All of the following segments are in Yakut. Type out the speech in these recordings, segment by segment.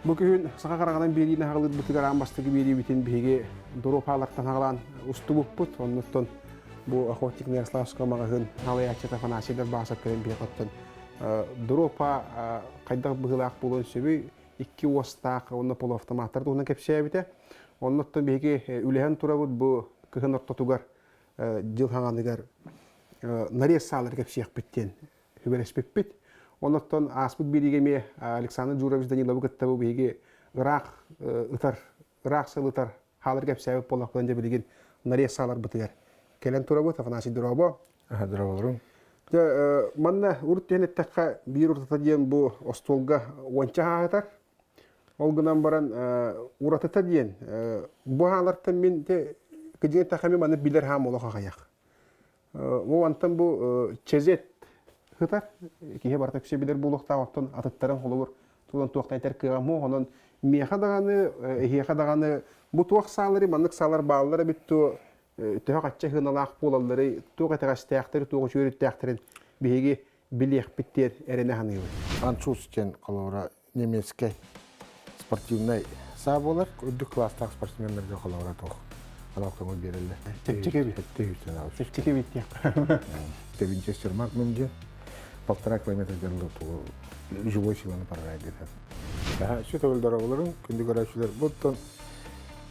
Бу күһүн саха хараҕынан биэриини аҕалыырбытыгар аан бастакы биэриибитин биһиги доруопаалартан аҕалаан устубуппут. Оннуттан бу Охотник на Ярославского маҕаһыын салайааччыта Афанасий Дарбасов кэлэн биһиэхэ доруопа хайдах быһыылаах буолуон сөбүй, икки уостаах уонна полуавтоматтар туһунан кэпсээбитэ. Оннуттан биһиги үлэһэн турабыт бу кыһын ортотугар дьыл хаҥаныгар нарез саалары кэпсиэхпит диэн сүбэлэспиппит. Оннуттан ааспыт биэриигэ эмиэ Александр Джурович Даниловы кытта бу биһиги ыраах ытар, ыраах сыл ытар хаалар кэпсээбит буоллахпытын дьэ билигин нарез сааларбытыгар кэлэн турабыт. Афанасий Дорообо. Дорооболорум. Дьэ, манна урут түһэн эттэххэ, биир уратыта диэн бу остуолга уонча хааһытар. Ол гынан баран уратыта диэн бу хаалартан мин кыдьыгын эттэххэ мин маны билэр хаам олох аҕыйах. Бу онтон бу чезет сытар, киһи барыта үксэ билэр буолуохтаах, оттон атыттарын холобур туган туохтан этэр кыаҕым суох, онон миэхэ даҕаны, эһиэхэ даҕаны бу туох саалары, маннык саалар бааллар эбит дуо, төһө хачча сыаналаах буолалларый, туох итэҕэстээхтэри, туох үчүгэй биһиги билиэхпит диэн эрэнэ саныыбын. Француз диэн холобура немецкэй спортивнай саа буолар. Үрдүк кылаастаах спортсменнарга холобура туох анал көҥүл биэрэллэр. Чэпчэки эбит. Чэпчэки эбит диэххэ. Винчестер Магнум диэн полтора километр дьонло тугу живой силаны парарай диэтэ. Сүт төгүл күндү көрөөччүлэр буттан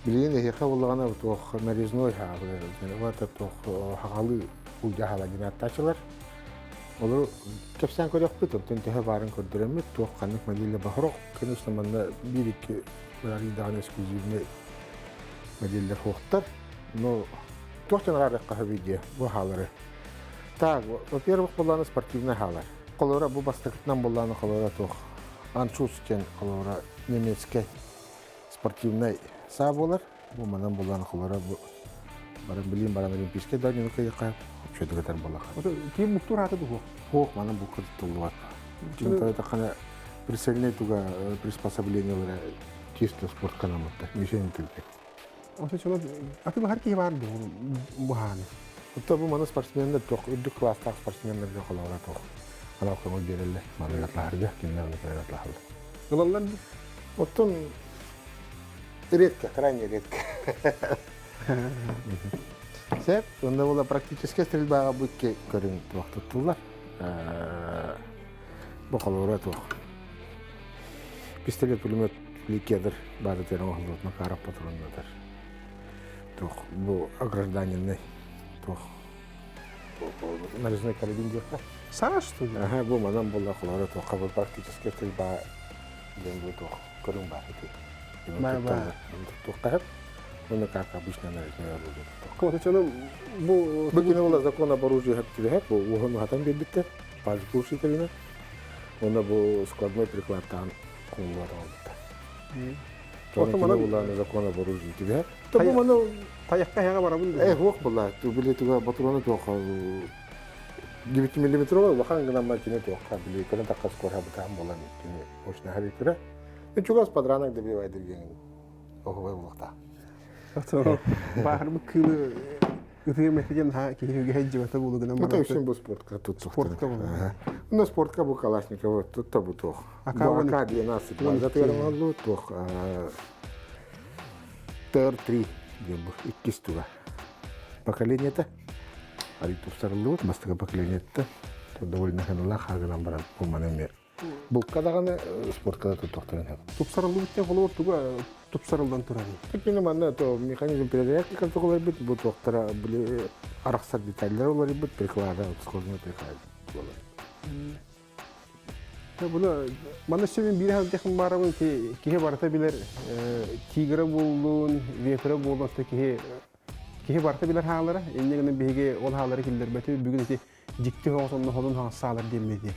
билигин эһиэхэ буоллаҕына туох нарезной хаалар туох хаҕалыы улдьа хаала диэн аттаачылар. Олору кэпсээн көрүөхпүт, онтон төһө баарын көрдөрөммүт, туох ханнык модельлэ баһорох, конечно, манна биир-икки даҕаны эксклюзивный модельлэр суохтар. Но туох дьон араарыахха сөбүй диye бу хаалары. Так, во-первых, буллааны спортивный хаалар. Холобура, бу бастакытынан буллааны холобура туох Аншус диэн холобура немецкэй спортивный саа буолар. Бу манан булан холоро бу баран билим баран олимпийскай да ньуну кыйыкка общедык этэр буолаха. Ким буктур ааты дуһу? Хуох манан буккыр туллубат. Чынтары тахана прицельный туга приспособлениялары чисто спорт канамытта. Мишень тылбет. Ото чоно атылаһар киһи бар буһааны. Отто бу маны спортсменнар туох үрдүк класстаах спортсменнарга холоро туох анал көҥүл биэрэллэр. Маны атлаһарга кинилэр аны кэлэн атлаһаллар. Ылаллар Оттон Редко, крайне редко. Сөп, онно була практически стрельбаҕа бу икки көрүҥ туох туттуллар. Бу холобура туох. Пистолет пулемет ликедр баары терен оһоллот Макаров патроннатар. Туох бу огражданенный туох нарезной карабин диэххэ. Саа что ли? Ага, бу манан була холобура туохха бу практически стрельба диэн бу туох көрүҥ баар ити. Баар Туохха Уонна как обычно нарезной оружие. Вот это бу Бу кини була закон об оружии түбэһэр, бу уоһун уһатан биэрбиттэр, пальцбушителина. Уонна бу складной прикладтаан куллуар оҥорбуттар. Ото кини була закон об оружии түбэһэр. Бу маны тайахка хэҕэ барабын Э, хуох була, били туга патроны туох 9 миллиметровый улахан гынан кини туохха били көрөн тахха скорха бытаан буолан кини мощно харикыра. Чугас подранок добивай диэн оһубай булуохтаах. Баарбыт кыылы ытыыр мэхиден ха киһи үгэһэ дьыбата буолу гынан Это үсүн бу спортка тут Спортка буолу. Ну спортка бу Калашникова тут та бу туох. АК АК 12 база туох ТР-3 диэн бу иккис туга. Поколениета арый тупсарыллыбыт бастакы поколениета довольно ханалаах хаагынан баран бу маны эмиэ Булка даҕаны спортка да туттуохтарын сөп. Тупсарыллыбыт диэн холобур туга тупсарыллан турарый? Кини манна то механизм перезарядки уларыйбыт, бу туохтара били арахсар деталлар уларыйбыт, приклада, сквозной приклад буолар. Буну манна сөбүн биир хантехын баарабын киһи барыта билэр тигра буоллун, вепря буоллун киһи киһи барыта билэр хаалара. Инне гынан биһиги ол хаалары киллэрбэти бүгүн ити дьикти соҕус онно холун хаҥассаалар диэммити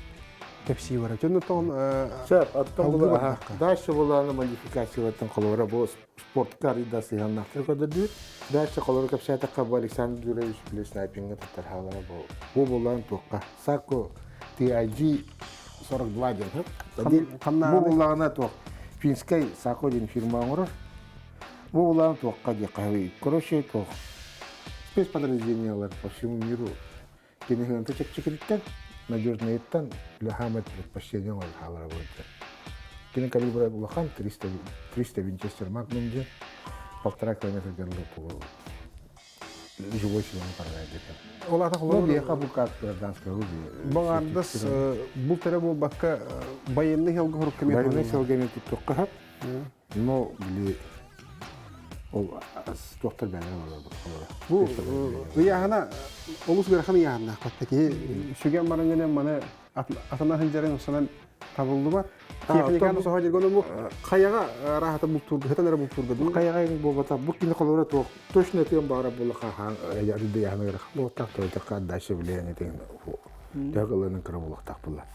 кэпсии барар. Дьон оттон Сөп, оттон була дальше булааны модификациялартан холобура бу спортка арыйда сыһыаннаахтар көрдөрдүбүт. Дальше холобура кэпсээтэххэ бу Александр Юрьевич били снайпиҥҥа туттар хаалара бу бу булаан туохха Сако TIG 42 диэн бу буллаҕына туох финскэй Сако диэн фирма оҥорор. Бу булаан туохха диэххэ короче туох спецподразделениялар по всему миру Киниһыанта чэпчэкититтэн, надежныйыттан үлэхаамат предпочтение оҥорор хаалара буолар. Кини калибра улахан 300 300 Винчестер Магнум диэн полтора километр дьарылы живой силаны парагай диэтэ. Ол ата Ну, биэха бу как гражданское оружие. Баҕардас бу тэрэ буолбакка военный хелга хорукка Военный сылга мен туттуққа Но били ол туохтар бээлэр олорор. Бу ыйааһына олус ыарахан ыйааһыннаах батта киһи сүгэн баран маны атына сылдьарын санан табыллыбат. Техниканы соһо диргону бу хайаҕа рахата бултуурга хытан эрэ бултуурга дуу. Хайаҕа буолбата бу кини холоро туох точно этиэн баара буола хаһаан ыйааһыныгар буолтаах тойтохха дальше билиэн этиэн төһө ылынан кыра буолуохтаах буолла.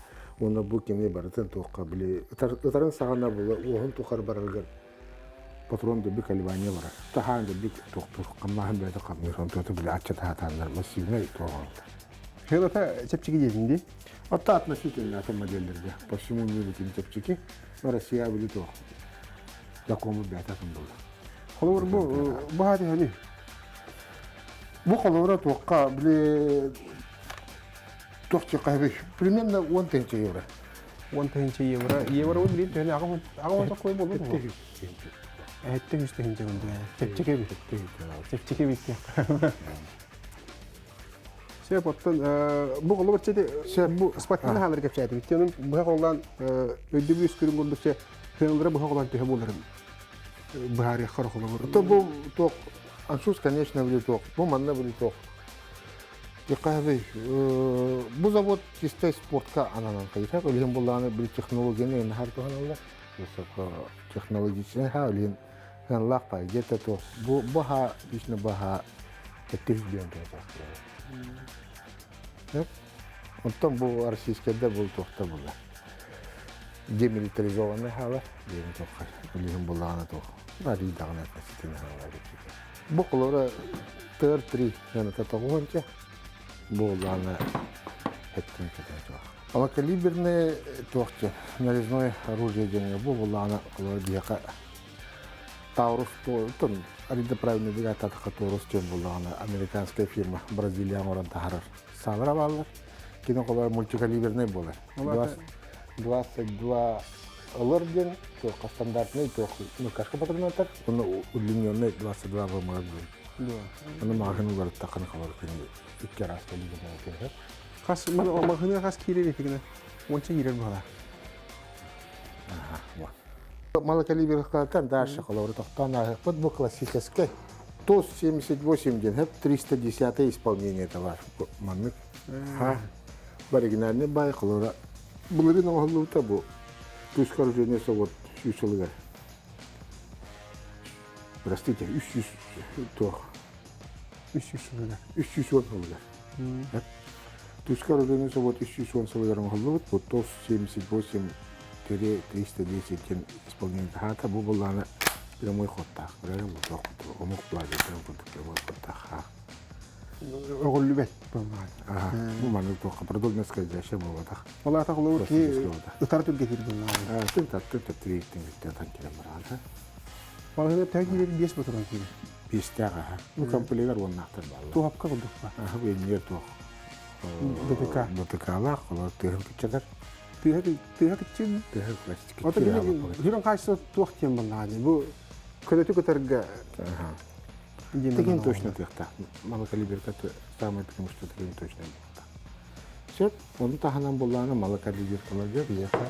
Уонна бу кини барытын туохха били ытарын саҕана була уоһун тухары барарыгар патрон дөрбү колебания барар. Таһаан дөрбү туохтур хамнааһын бэйэтэ хамныыр онтуота били ачча таһаатааннар массивнай туоҕалар. Хелата чэпчэки диэтин дии? Отто относительно атын модельлерге по всему миру кини чэпчэки, но Россия били туох закому бэйэтэ атын буолла. Холобур бу бу хаати хөнү? Бу холобура туохха били туох чекаһыбый примерно 10 000 евро. 10 тыһыынча евро. Евро ол билин төһөнү аҕа соккой буолуо дуо? 73 тыһыынча курдук. Чэпчэки эбит. Чэпчэки эбит диэх. Сөп, оттон бу холобур чети бу спортивный хаалары кэпсээтибит. Онон быһа холлаан өйдөбүл үскүрүн курдук се тыаллара быһа холлаан төһө буоларын быһаарыаххар холобур. То бу туох ансуз, конечно, били туох. Бу манна били туох. Дьахаһабый, бу завод чистай спортка ананан кайта, үлүһүн буллааны били технологияны нахар туһаналлар. Технологичный ха үлүһүн ханлаах пай где-то то бу бу ха лично бу ха теттис диэн туһа. Онтон бу российскайда бу туохта була. Демилитаризованный хаалар, диэн туохха үлүһүн буллааны туох. Барыйдаҕына относительно хаалар. Бу холобура ТР-3 сыаната тоҕуһунча буоллаҕына эттин кэтэн туох. Малокалиберный туохча нарезное оружие диэҥҥэ бу буоллаҕына холобура биһиэхэ Таурус тон арыйда правильно бигататахха Таурус диэн буоллаҕына американская фирма Бразилия оҥорон таһаарар саалара бааллар. Кини холобура мультикалиберный буолар. 22 Олор диэн туохха стандартный туох мыкашка патронаттар, уонна удлиненный 22 ВМР диэн. Аны маҕаһын уларыттаххына халар кини икки араас кэлиигэ Хас маҕаһыны хас киирэр этигинэ? Уонча киирэр буолар. Малокалиберкалартан дальше холобур тохтоон ааһыахпыт бу классическай ТОС-78 диэн 310 исполнение товар маннык ха оригинальный бай холобура Былырыын оҥоһуллубута бу Тульское оружейный завод 100 сылыгар. Простите, 300 туох 300 сылыгар. 310 сылыгар. Тульское оружейный завод 310 сылыгар оҥоһуллубут. Бу ТОС-78 310 диэн исполнение хаата бу буллаана прямой ходтаах. Омук плаза курдук прямой ходтаах. Өҕүллүбэт буоллаҕа. Бу маннык туохха продольно скользящая буолбатах. Ол аата холобур киһи ытар түргэтиир буоллаҕа. Тын таттын таттырииттин бүттэ атан кэлэн бараата. Балыгына төһө киирэр биэс ботуран киирэр. Биэстээх аха. Бу комплегар уоннаахтар бааллар. Туохапка курдук ба. Аха бу иннигэр туох. БТК. БТКлаах, олор тыаһын кыччатар. Тыаһа тыаһа кыччыын. Тыаһа кыччыын. Ото кини хүрэн хаачыстыба туох диэн буоллаҕа дии. Бу көнөтү кытарга Таким точно тыахтаах. Малокалиберка самое преимущество таким точно буолта. Сөп, ону таһынан буллааны малокалиберкаларга биһиэхэ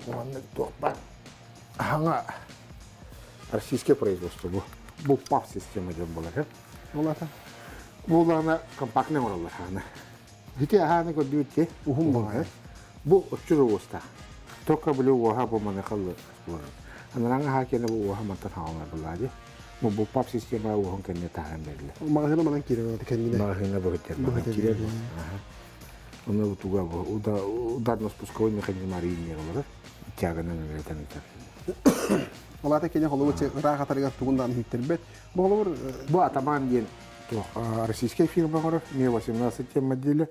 уонна туох баар аһаҥа российское производство бу. Бу ПАП система диэн буолар. Ол ата? Бу компактный оҥороллор хаана. Ити аһааны көрдүбүт ки уһун буолар. Бу оччур уостаах. Только били уоха бу маныхаллы буолар. Анараҥа хаа киэнэ бу уоха мантан хаалар булаа Бу пап система уоһун кэннэ таһааран бэриллэр. Маҕаһыына манан киирэр кэннинэ. Маҕаһыына быһыттар манан киирэр. Оны туга ударно-спусковой механизм арыйын олорор. Тяганан үлэтэн ытар. Ол кини холобур ыраах атарыгар тугун даҕаны иһиттэрбэт. Бу холобур Бу атаман диэн российская фирма оҥорор, Ми-18 тем модели.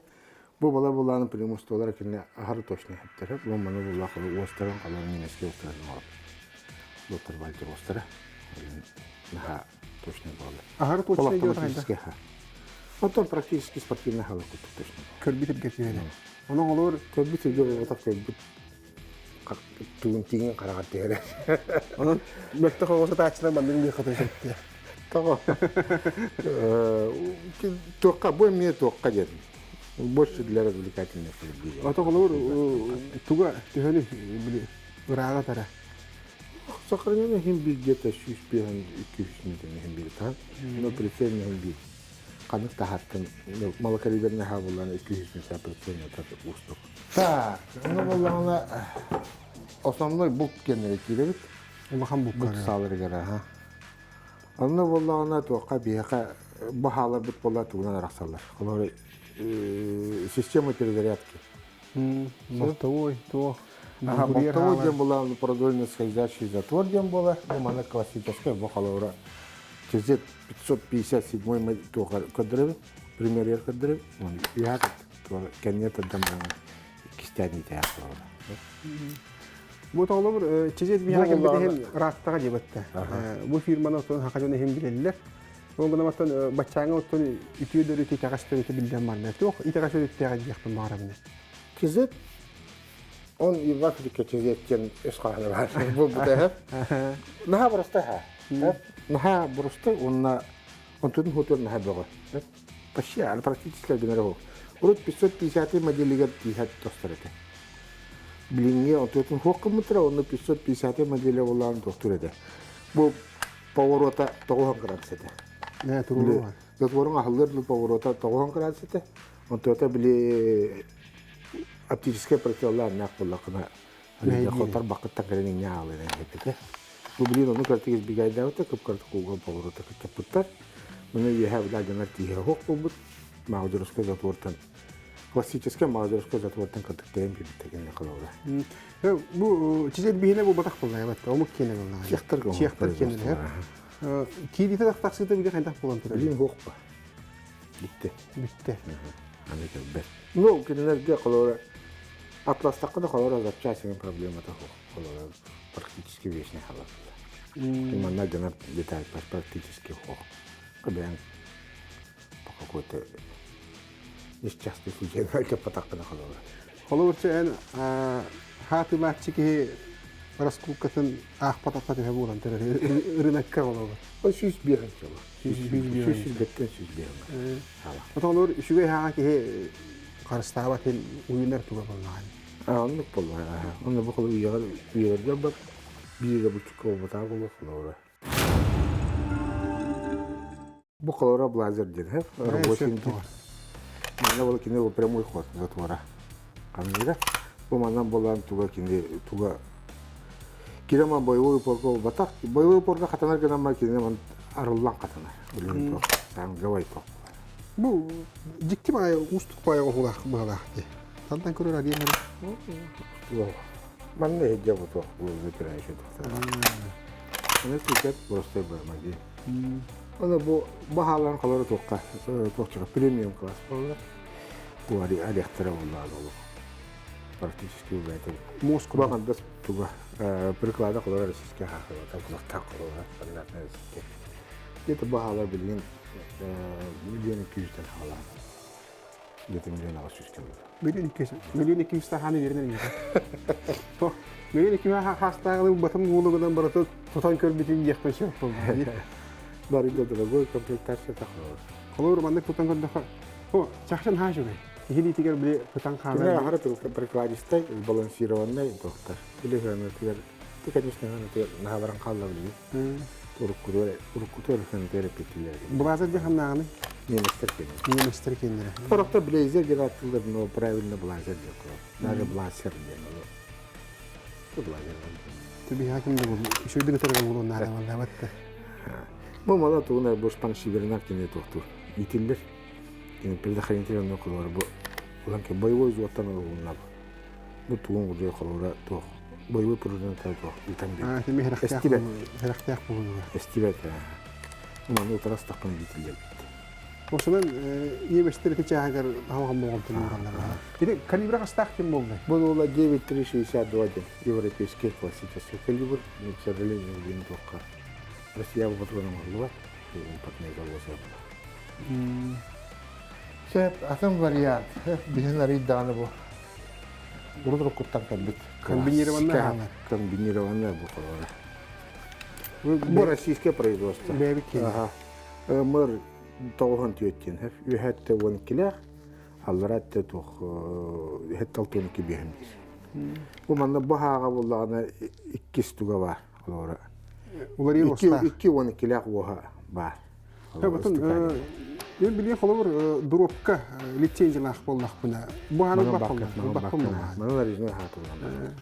Бу бала булааны преимуществолара кинини аһары точно иһиттэрэр. Бу маны буллах уостарын халар немецкий уостарын оҥорор. Доктор Вальтер уостара. Наһаа точно буолар. Аһары точно диэн Оттон практически спортивный халы курдук точно. Көрбүт иргэтиэрэ. Онон олор көрбүт иргэ буолбатах көрбүт. Тугун тиҥин хараҕар түһэрэр. Онон мөлтөх оҕо сытааччылар маннык миэхэ сөптүө. Тоҕо? Туохха бу эмиэ туохха диэн. Больше для развлекательных людей. Ото холобур туга төһөнү били ырааҕа тара. Сохранение иһин биир где-то 105 200 метр иһин биир таһан. Но прицельный иһин биир. Ханнык таһаттан малокалиберный хаабыллан 200 метр прицельный уустук. Так, ону буоллаҕына основной булт киэннэрэ киирэбит. Улахан Булт булкара. сааларыгар аха. Онно буоллаҕына туохха биһиэхэ баһааларбыт буолла тугунан арахсаллар. Холобур система перезарядки. Болтовой, туох. Ага, болтовой диэн була продольно скользящий затвор диэн буолар. Бу манна классическай бу холобура ЧЗ 557 туохар көрдөрөбүт, примеригэр көрдөрөбүт. Үһэ кэнниэ тардан баран иккистээн итээх холобура. Бу тоҕолобур чизет биһиэхэ кэлбит иһин ырааттаҕа диэбэттэ. Бу фирманы оттон хаха дьон иһин билэллэр. Ол гынан оттон баччааҥҥа оттон үтүө дөрүтү итэҕэс төрүтү биллэн барда. Туох итэҕэс өрүттээҕэ диэхпин баҕарабын. Чизет он и в Африке чизет диэн өс хаһана бар. Бу бу Наһаа боростой ха. Наһаа боростой уонна онтун хотур наһаа бөҕө. Почти практически гынар ол. Урут 550 моделигэр тииһэт тостор этэ. Билиҥҥи онтуотун хуох гыммыттара, онно 550 моделя буоллаан тохтуур этэ. Бу поворота тоҕуһан градус этэ. Нэ туруору. Затворун аһыллар поворота тоҕуһан градус этэ. Онтуота били оптическай прицеллаах нээх буоллаххына хотор бакыттан кэлэн иҥҥэ аалынан эппитэ. Бу билин ону кыртык избегайдаабыта, кып-кыртык кууга поворота кыччаппыттар. Маны үөһээ билаа дьоннор тииһэ суох буолбут. Маҕдырыска затвортан классическай маҕдырыска затвортан кыртыктайан биэрбиттэр кинини холобура. Бу чизет биһине буолбатах буолла эбэтэ, омук киэнэ буолла. Чехтар Чехтар киэнэ. Кииритэ тахсыыта били хайдах буолан турар? Билин суох ба. Бүттэ. Бүттэ. Аны кэлбэт. Ну, кинилэргэ холобура атластахха да холобура запчастиҥ проблемата суох. Холобура практически вечный халат. Манна гына деталь практически суох. Бэйэҥ по какой-то несчастный случай кэппатаххына холобура. Холобурча эн хаатылааччы киһи раскулкатын аахпатахха төһө буолан турар ырынакка холобур. 105 чола. 105-тен 105. Отолор үчүгэй хаҕа киһи харыстаабат иһин уйунар туга буоллаҕын. Оннук буолла. Онно бу холу үйэҕэр үйэлэргэ бар бииргэ буччукка буолбатаҕа буолуох холобура. Бу холобура блазер диэн, рабочий Манна буола кини прямой ход затвора. Ханыыра. Бу манан буолан туга кини туга Кире боевой упорга буолбатах. Боевой упорга хатанар гынан кини арыллан хатанар. Билин танговой тоқ. Бу дьикти баҕайы уустук баҕайы оһуулаах быһалаах дии. Тантан көрөр арыйан эрэ. Манна иһдьэ бу туох запирающий Аны тикет просто барма дии. Аны бу баһааларын холоро туохха туохчака премиум класс буолар. Бу алиахтара буоллаҕа олох. Практически убайта. Москва хандас туга приклада холоро российская хаахылата кулактаах холоро стандартная российская. Где-то баһаалар билигин миллион 200-тэн хаалаан. Где-то миллион 800 кило. Миллион 200 таханы беринер То миллион 200 хастааҕы батым уулугунан барыта тутан көрбүтүн диэхпин сөп буолла. Бары да дорогой комплектация тахалар. Холобур маннык тутан көрдөхө, о, чахчын хаа үчүгэй. Киһи илиитигэр били тутан хаалар. Кине ахара прикладистай, сбалансированный доктор. Или ханатыгар, ты, конечно, ханатыгар наһабаран хаалла билигин. Уруккутур ханатыгар эппиттилер. Блазер де ханнааҕыный? Немецтер кеннер. Немецтер кеннере. Порохто блейзер диэн аттылар, но правильно блазер диэн. Даже блазер диэн. Блазер. Түби хаким да бул. Үчүгэй гытарга булуон наада баллабатта. Бу мала тугуна бу шпаншивернак диэн туохтуур. Итиллер. Кини предохранитель онно холобура бу улан ке боевой взводтан ылынна бу. Бу тугун уже холобура туох боевой пружина туох итан бер. Тими херахтаах буолуга. Эстибет. Маны утарастахпын итиллер. Осунан иебестер ити чааһыгар хаһан болҕомтону уураллар. Ити калибра хастаах ким буолла? Бу буолла 9,362 диэн европейский классический калибр, но, к сожалению, билин туохха Россия патрона оҥоһуллубат, импортнай завоз. Сөп, атын вариант. Биһин арыйдаҕаны бу. Урут-уруккуттан кэлбит. Комбинированная хаалар. Комбинированная бу холобура. Бу российское производство. Бэйэбит киэнэ. Аха. Мыр тоҕуһун түөттин. Үһәттэ уон килэх, аллара этте туох үһәттэ алтын кибиһин диир. Бу манна бу хааҕа буллаҕына иккис туга бар. Холобура. Уларыйар уостаах. Икки уон иккилээх уоһа баар. Потом мен билиэн холобур дробка лицензиялаах буоллахпына бу хааны баппын Маны нарезной хаатыллан.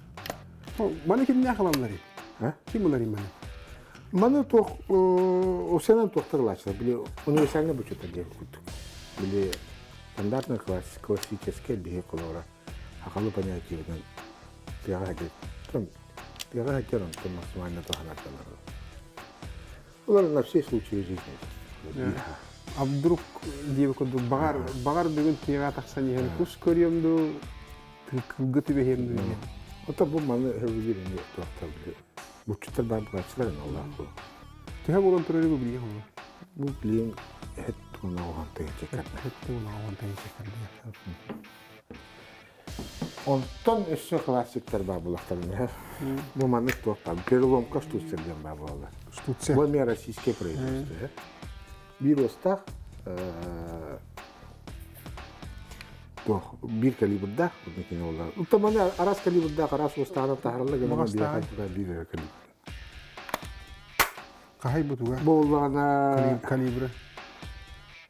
Маны кимнээх ылалларый? Ким ыларый маны? Маны туох осенан туохтар ылааччылар били универсальный бучута диэн курдук. Били стандартный классический биһи холобура хахалы понятиебынан тыаҕа хадьыр тыаҕа хадьыр онтон максимально туһанар Олар на все случаи жизни. А вдруг диэби курдук баҕар баҕар бүгүн тыаҕа тахсан иһэн кус көрүөм дуу кылгы түбэһиэм дуу диэн. Ото бу маны сөбүлүүр эмиэ туохтар били буччуттар баар булааччылар эн оллаах бу. Төһө буолан турары бу билиэх олор? Бу билиэн эһэт тугуна оҕон тыһынча Эһэт тугуна оҕон тыһынча Онтон өссө классиктар баар буоллахтарына, бу маннык туох баар, переломка штуцер диэн баар буолаллар. Штуцер. Бу эмиэ российское производство. Биир уостаах, туох биир калибрдаах, онно маны араас калибрдаах, араас уостааҕынан таһараллар, гынан биир калибр. Хаһай бутуга? Буоллаҕына калибра.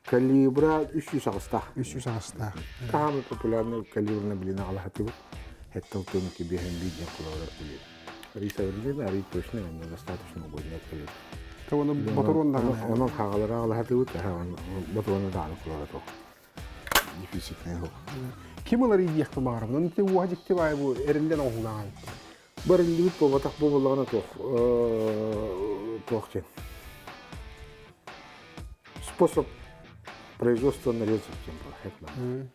Калибра 308-таах. 308-таах. Таһаамы популярный калибрына билин аҕалаһатыбыт. Хэттал тыынки биэһэн биир диэн кулабара билин. Риса билин, ари точно, онно достаточно угодно калибр. Оны ботурун даҕаны. Онон хагалара аҕалаһатыбыт, ботуруона даҕаны кулара тоқ. Дефицитный хоқ. Ким ылар диэхпин баҕарабын. Оны те уоха дьикти баай бу эриллэн оҥоһулаҕай. Бариллибит буолбатах бу буоллаҕына туох туох диэн способ производства нарезов диэн буолар.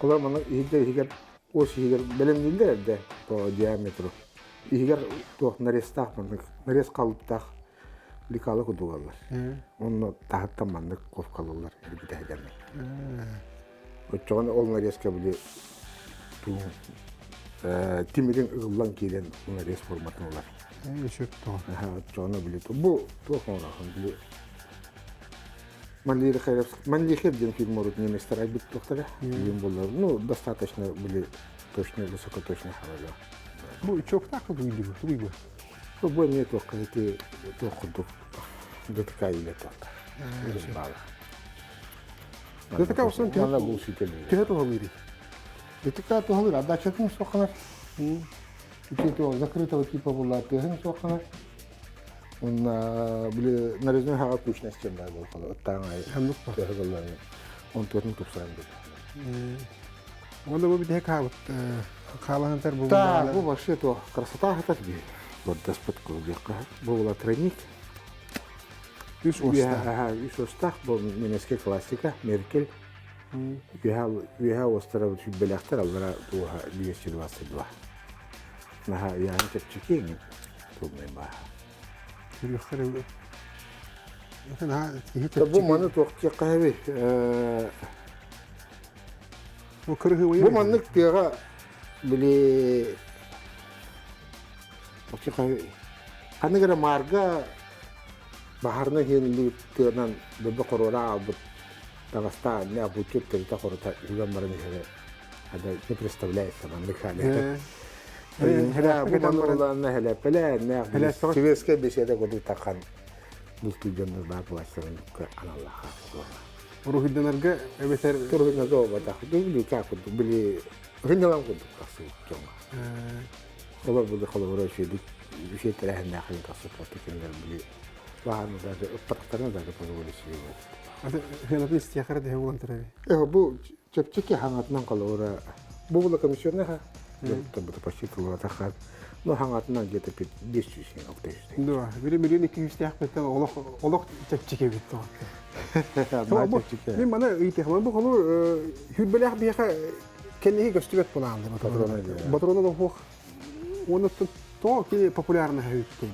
Олор маны иһигэр иһигэр ос иһигэр бэлэмнииллэр эрдэ по диаметру. Иһигэр туох нарезтаах маннык нарез халыптаах лекалы кудугаллар. Онно таһыттан маннык ковкалылар эргитэһигэрнэ. Оччоҕуна ол нарезка били тимирин ыгыллан киирэн нарез форматын ылар. Сөп тоҕо. Оччоҕуна били бу туох оҥорохон били Манлихер диэн фильм урут немецтэр айбыт туохтара. Билим буллар. Ну, достаточно были точно, высокоточно хавалар. Бу чоктаах тугуй тугуй бу? Бу эмиэ туохха ити туох курдук ДТК илэ туохта. Баала. ДТК осон төһө туһалыырый? ДТК туһалыыр, отдачатын суохханар. Ити туох закрытого типа буолла тыаһын суохханар. Уонна били нарезной хаҕа кучность диэн баар буолла. Ыттааҥ айы тыаһы ыллааны. Он туотун тупсаран били. Уонна бу бүтэһик хаалбыт хаалаһантар бу Да, бу вообще то красота хатар би. Гордаспыт кылгыахха. Бу була тройник. Үс уостаах. Аха, үс уостаах бу немецкий классика, Меркель. Үөһэ уостара сүбэлээхтэр, аллара туоһа 222. Наһаа яаны чэпчэки тулнай бааһа. Көрүөххэ Бу маны туохтиэххэ хэби. Бу кырыһы Бу маннык тыаҕа били ханнык эрэ маарга баһарына иһин тыанан бөбө хоруора аалбыт таҕастаа не обучит төрүтэ хорута үгэн баран иһэрэ ада не представляется маннык хаале бу манна хэлэппэлээннээх светская беседа курдук тахан бултуу дьоннор баар буолааччыларын аналлаах Уруһуйданарга эбэтэр Уруһуйданарга буолбатах. Били курдук били һынньалаҥ курдук тахсыбыт дьоҥҥо. Олор били холобура үчүгэйдик үчүгэй тэрээһиннээхин тахсыппат кинилэр били баһааны даже ыппатахтарына даже позволить себе Хыанатын истиэхэрэ дэһэ буолан турар. Э бу чэпчэки хаҥатынан холобура бу була комиссионный ха почти тыллатаха ну хаҥатынан где-то 500 600 Да, бири миллион икки жүзтээхпиттэн олох олох чэпчэки эбит тоҕо. Мин маны ыйытыахмын бу холу хүрбэлээх биһиэхэ кэнниһи көстүбэт буолааллар Батрона лохуох уонна тоҕо кини популярный үттэ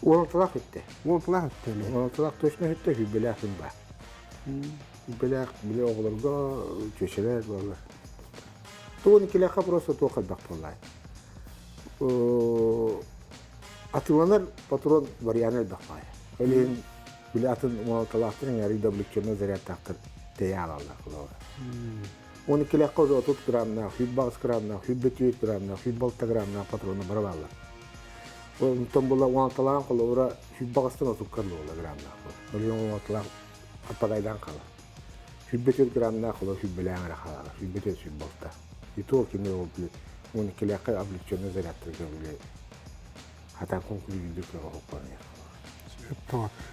Уонталаах үттэ. Уонталаах үттэ. Уонталаах точно үттэ хүрбэлээх күн баар. Бэлээх били оҕолорго чүөчэлэр буолла. Тугун иккилээххэ просто туох элбэх буоллай. Атыыланар патрон вариана элбэх баайа. Ол иһин били атын уоналталаахтар эҥээрий да облегченный зарядтаахтар тэйэ аалаллар холобура. 12-лээххэ уже 30 граммнаах, 108 граммнаах, 104 граммнаах, 106 граммнаах патроны бары бааллар. Онтон була уонталаан холобура 108-тан 30 буола граммнаах. Ол иһин уонталаах аппадайдаан хаалар. 104 граммнаах холобура сүүрбэлээн эрэ хаалар, 104 106. И то кини ол 12-лээххэ облегченный зарядтарга били хатан конкурдук оһоппаныах.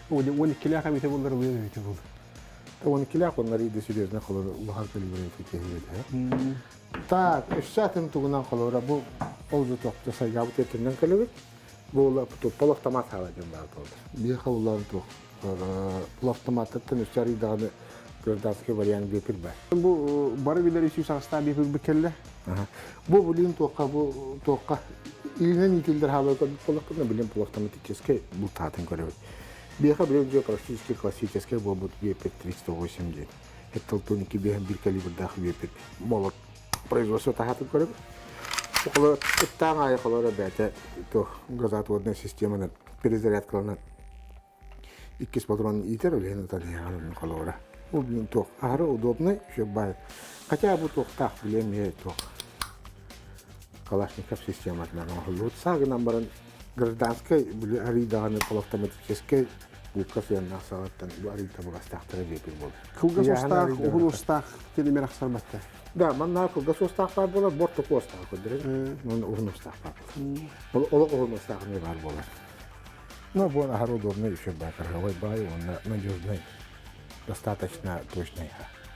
12-лээх эбитэ буоллар ылыан эбитэ буолла. 12-лээх оннар иде серьезно холор улахан калибр киһи Так, өссө атын тугунан холора бу ол же тохто сайгаабыт этиннен кэлэбит. Бу ола полуавтомат хаала диэн баар буолла. Биир хабыллаан туох полуавтоматтан өссө арыйдаҕына гражданский вариант биэпир бар. Бу бары билэр үсүү саҕастаах биэпир кэллэ. Бу билин туохха бу туохха илинэн иитиллэр хаалар буоллахпытына билин полуавтоматическай бултаатын көрөбүт. Биэхэ билин дьэ практически классическай буолбут биэпир 308 диэн. Этталтон 2 биэһэн бир калибрдаах биэпир молот производство таһаатын көрөбүт. Холор ыттаан аайы холоро бэйэтэ туох газоотводная системанан перезарядкаланан иккис патрон иитэр үлэһин ытан холобура. Ол билин туох аһары удобный, еще бай. Хотя бу туохтаах билиэм иһэ туох Калашников систематынан оҥоһуллубут. Саа гынан баран гражданскай били арыйдаҕаны полуавтоматическай булка сыаннаах саҕаттан бу арый табыгастаахтара диэпир буолар. Кылгас устаах, уһун устаах тилимэр ахсарбаттар. Да, манна кылгас устаах баар буолар, бортоку устаах көрдөрөр. Уһун устаах баар буолар. Олох уһун устаах эмиэ баар буолар. Ну, бу аһар удобный еще баар, торговой бай, уонна надежный, достаточно точный.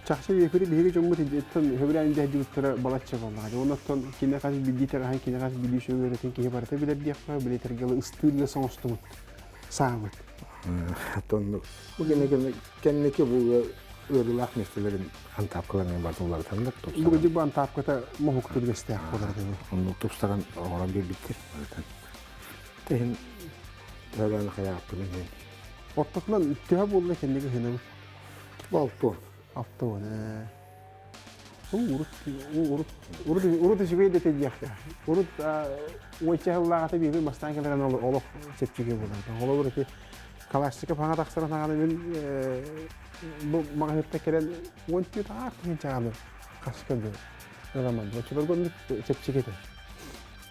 Чахчы биэкүри биһиги дьоммут иттэн хөбүлээн дьэһдьибиттэрэ балачча буоллаҕа. Оннуттан кине хас билии тэрэһэн, кине хас билии сүгүрэтин киһи барыта билэр диэххэ, билэтэргэ ыстыыр соҥостубут саабыт. Тоннук. Бу кэнники кэнники бу ыарыылаах миэстэлэрин антаапкаларын барытын уларытаннар тупсаран. Бу бу антаапката моһук түргэстээх буолар Оннук тупсаран оҥорон биэрбиттэр барытын. Тэһин төһөлөөн хайааппын иһин. Ортотунан төһө буолла кэнники ыһынабыт? Алты. Алты Урут урут урут урут үчүгэй да диэхтэ. Урут уонча сыллааҕыта биир бастаан кэлэрэн олох чэпчэки буолар. Холобур ити Калашников хаҥа тахсарын аҕаны мин бу маҕаһыытта кэлэн 14 аах тыһыынчаҕаны хаска дуу ыламан. Оччолорго оннук чэпчэки этэ.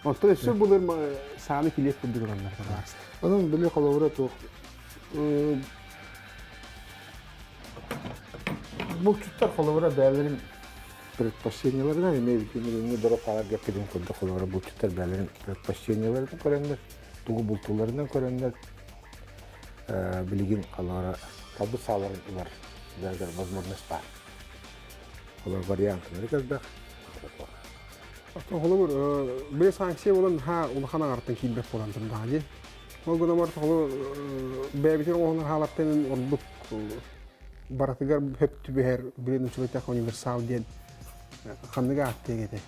Оттон өссө былыр сааны килиэп курдук ыланнар табаарыста. Онон били холобура туох булчуттар холобура бэйэлэрин предпочтениеларынан эмиэ бүтүн дорог хаалар курдук холобура булчуттар бэйэлэрин предпочтениеларынан көрөннөр тугу бултууларынан көрөннөр билигин холобура талбыт сааларын ылар возможность баар. Олор вариантылары элбэх. Холобур, били санкция болан ха улахан аҥартан киирбэт буолан турдаҕа дии. Ол гынан баран холобур бэйэбитин оҥоһунар хаалартан ордук барытыгар хөп түбэһэр билин учугайтах универсал диэн ханнык ааттык этэ.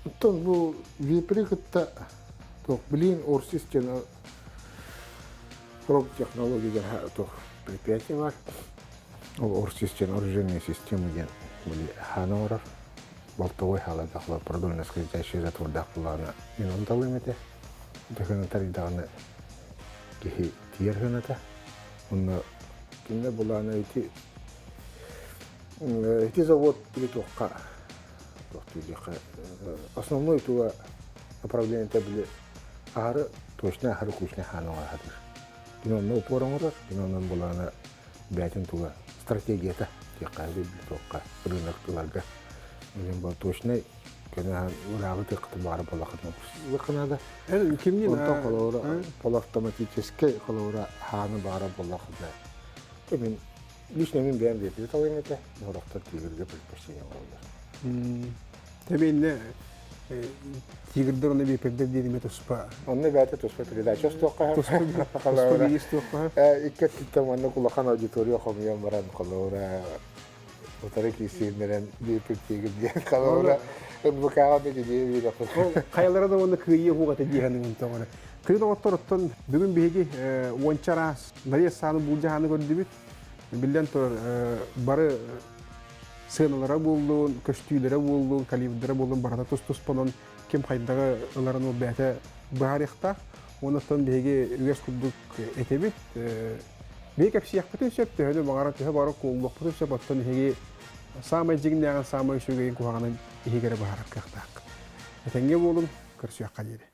Оттон бу випри кытта туох билин орсис диэн технология туох предприятие бар. Ол орсис диэн оружейная система диэн били хаана оҥорор. Болтовой хаалардахла продольно скользящий затвордаах булаана мин он талым этэ. Төһөнө тарыйдаҕына киһи тиер гыната. Онно кинилэр булаана ити ити завод били туохха туох диэххэ основной туга направлениета били аһары точно аһары кучный хаана оҥоро Кини онно упор оҥорор, кини онон булаана бэйэтин туга стратегията диэххэ туохха рынок ыларга билин бу точнай көнө ырааҕы тыаххытын баҕара буоллаххытына ылыахха наада. Эн кимнин Онтон холобура полуавтоматическай холобура хааны баҕара буоллаххытына мин лично мин бэйэм биэрдиги талыам этэ сорохтор тигргэ предпочтение оҥороллор. Тэбиэннэ тигрдэр онно биэпэрдэр диэриме туспа. Онно бэйэтэ туспа передача устуохха туспа устуохха Икки өттүттэн маннык улахан аудитория хомуйан баран холобура утары киирсииннэрэн биэпир тигр диэн холобура НВК-ҕа да кидиэ биэрэхпит. Хайалара да уонна кыайыы уһугата диэхэнин тоҕо. Кыын оҕоттор оттон бүгүн биһиги уонча араас нарез сааны буулдьаһааны көрдүбүт. Биллэн турар, бары Сыаналара буоллун, көстүүлэрэ буоллун, калибрдара буоллун барыта тус-туспанан ким хайдаҕы ыларын ол бэйэтэ быһаарыахтаах. Онон биһиги үгэс курдук этэбит. Биһиги кэпсиэхпитин сөп, төһөнү баҕара төһө баҕара куоллуохпутун сөп, оттон эһиги саамай дьиҥнээҕин, саамай үчүгэйин куһаҕанын иһигэр быһаарар кыахтаах. Этэҥҥэ буолуҥ, көрсүөххэ диэри.